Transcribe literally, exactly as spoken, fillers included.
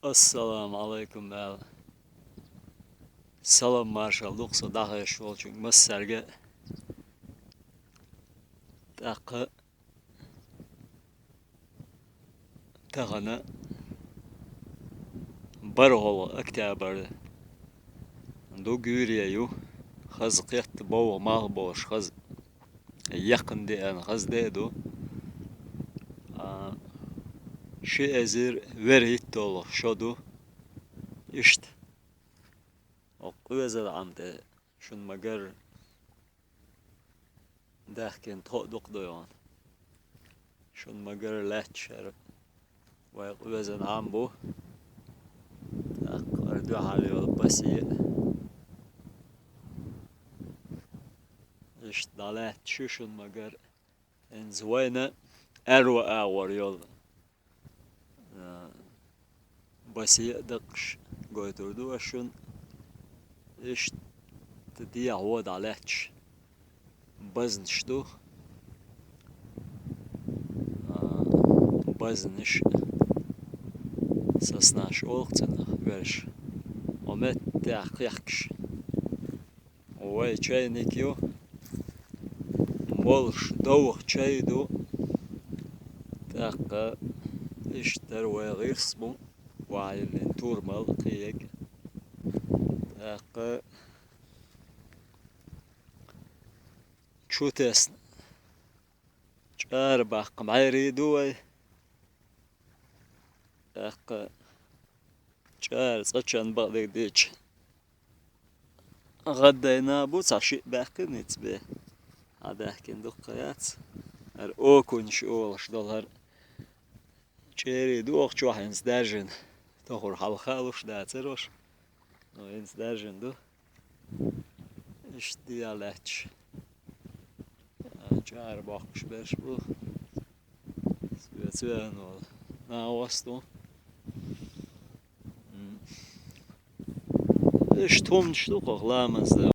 Ассаламу Ӏалайкум, аьлла. Салам-маршалла ду-кх со дӀахезаш волчунга массаьрга. ТӀаккха тахана бархӀалгӀа октябрь ду, гуьйре ю, хаза кхетта, бовгӀа малх болуш хаза, яьккхина деана хаза де а ду. А, ши эзар вуьрхӀитта долу шо ду. Иштта, оцу къоьзан Ӏам тӀе шуна ма-гарра даьхкина тхо а дукха ду йогӀун. Шуна ма-гарра лаьтташ хӀара вайн къоьзан Ӏам бу. ТӀаккха хӀара дуьхьал йолу басе а. Иштта дӀалаьтташ ю шуна ма-гарра. ХӀинца вайна аьрру агӀор йолу, а, басе а даккхаш гойтур ду ас шуна. Иштта дехьо дӀалаьтташ базнаш ду. А, базнаш, соснаш олу-кх цунах, верш. Хьо меттехь кхехкаш. Вай чайник ю, молуш довха чай ду. ТӀаккха иштта вай гӀирс бу, ваьллин турмал кхиег. ТӀаккха чу тесна чӀара баккха мӀаьрий ду вай. ТӀаккха чӀара цкъачунна бакъдерг дийча, гӀаддайна бу, цхьа шиъ баьккхина ницкъ бен. Хьан даьхкина дуккха яц. ХӀара окуньш олуш долу хӀара чӀерий ду оха чохь хӀинца даьржина. Тохур хьалха луш дацара уьш. Но хӀинца даьржина ду. Иштта дехьа лаьтташ. А, чӀара боккхуш берш бу. Цве-, цвен волу. НагӀост ву. М. Иштта хӀуманаш ду кху ламаз дан.